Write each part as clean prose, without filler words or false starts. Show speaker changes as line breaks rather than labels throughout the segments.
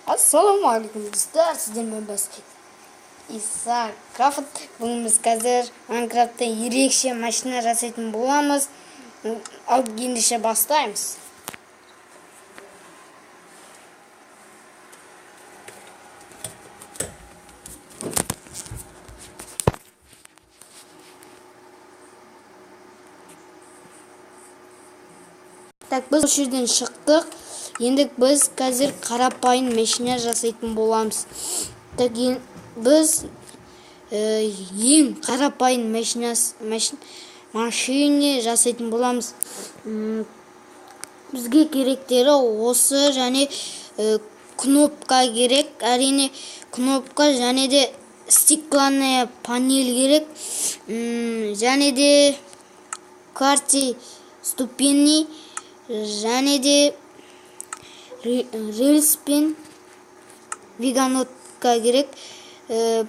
Ассалаумағалейкум, достар, сіздермен біз Иса Крафт. Бүгін біз қазір Майнкрафтта ерекше машина жасайтын боламыз. Ал ендеше бастаймыз. Так, біз осы жерден шықтық. Енді біз қазір қарапайым машина жасайтын боламыз. Так, біз ең қарапайым машина жасайтын боламыз. Бізге керектері осы және кнопка керек. Әрине, кнопка және де стеклянная панель керек. Және де карти ступени және де рельс пен вагонетка керек. 1,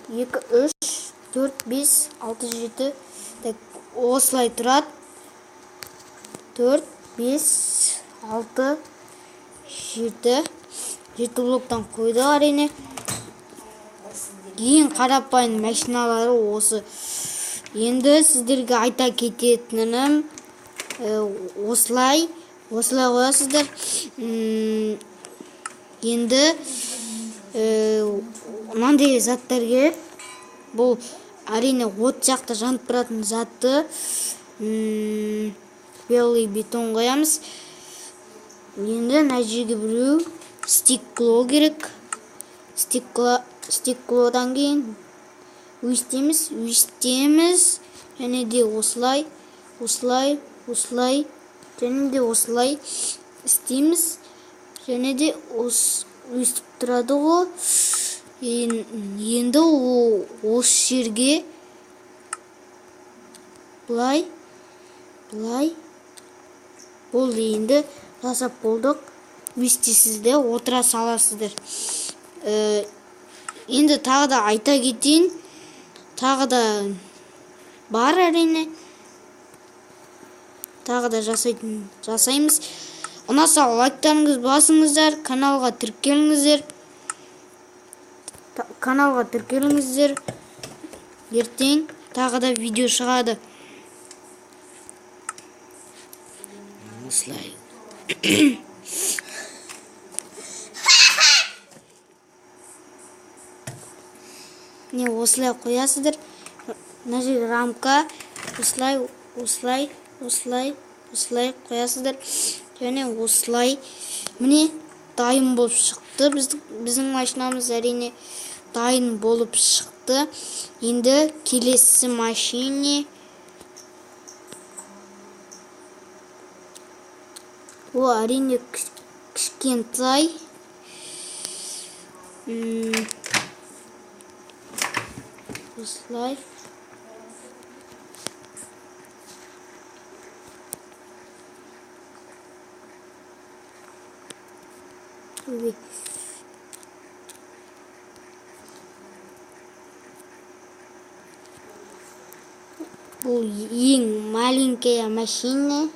2, 3, 4, 5, 6, 7. Так, осылай тұрады. 4, 5, 6, 7. 7 блоктан қойдық әрине. Ең қарапайым машиналары осы. Енді сіздерге айта кететінім, осылай қоясыздар. Енді мынандай заттар керек. Бұл әрине от жақта жанып тұратын затты. Белый бетон қоямыз. Енді мына жерге біреу стекло керек. Стеклодан кейін өстеміз, өстеміз. Және де осылай, осылай, осылай, және де осылай істейміз. Және де өстіп тұрады ғой. Енді осы жерге былай, былай болды. Енді жасап болдық. Өстесіз де отыра саласыздар. Енді тағы да айта кетейін, тағы да бар әрине. Тағы да жасаймыз. Ұнаса лайктарыңыз басыңыздар, каналға тіркеліңіздер. Каналға тіркеліңіздер. Ертең тағы да видео шығады. Осылай. Не, осылай қоясыздар. Мына жерге рамка, осылай, осылай, осылай, осылай қоясыздар. Және осылай. Міне дайын болып шықты. Біздің машинамыз әрине дайын болып шықты. Енді келесі машине. О, әрине кішкентай. Осылай. Бұл ең маленькая машина.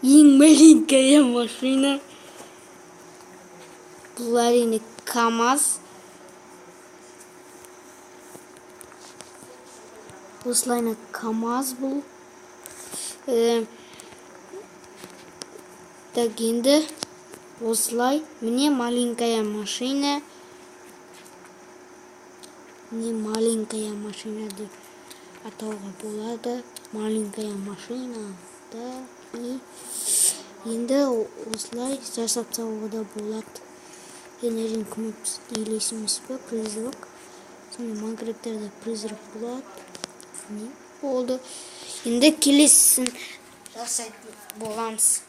Ең маленькая машина. Бұл әрине КамАЗ. Осылайна КамАЗ бұл. Так, енді осылай. Міне маленькая машина. Міне маленькая машина деп атауға болады. Маленькая машина. Да, и енді осылай жасап салуға да болады. Енді кнопкасы елес емес пе? Призрак. Сондай Майнкрафтта призрак болады. Не болды. Енді келесісін жасайтын боламыз.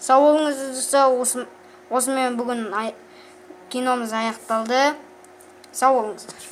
Сау болыңыздар, достар. Осымен бүгін киномыз аяқталды. Сау болыңыздар.